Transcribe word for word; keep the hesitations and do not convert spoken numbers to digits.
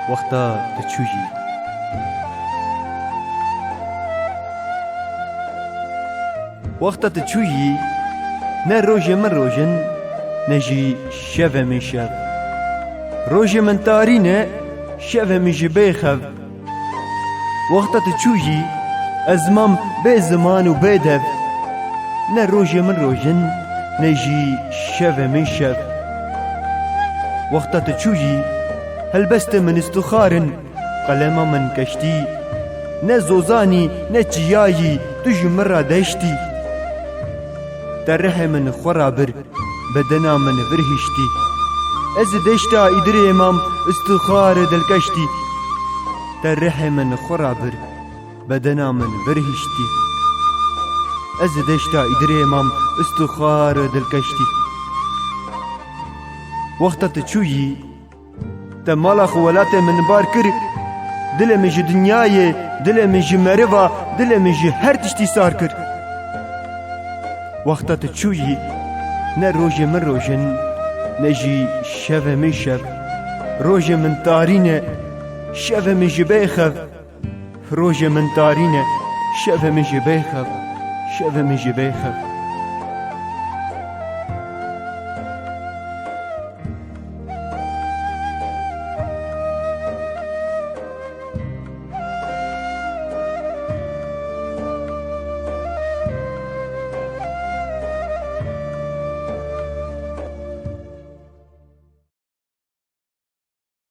Wexta tu çûyî. Wexta tu çûyî, ne rojê min roj in, ne jî şevê min şev. Rojê min tarî ne, şevê min jî bê xev. Wexta tu çûyî, ez mam bê ziman û bê dev. Ne rojê min roj in, ne jî şevê min şev. Wexta tu çûyî, helbestê min îstixar in, qelema min keştî. Ne zozanî, ne çiyayî, tu ji min re deştî. Te rihê min xwe re bir, bedena min vir hiştî. Ez deşta îdirê mam, îstixar dilkeştî. Te rihê min xwe re bir, bedena min vir hiştî. Ez deşta îdirê mam, îstixar dilkeştî. Wexta tu çûyî, te mala xwe welatê min bar kir. Dilê min ji dinyayê, dilê min ji meriva, dilê min ji her tiştî sar kir. Wexta tu çûyî, ne rojê min roj in, ne jî şevê min şev. Rojê min tarî ne, şevê min jî bê xev. Rojê min tarî ne, şevê min jî bê xev, şevê min jî bê xev.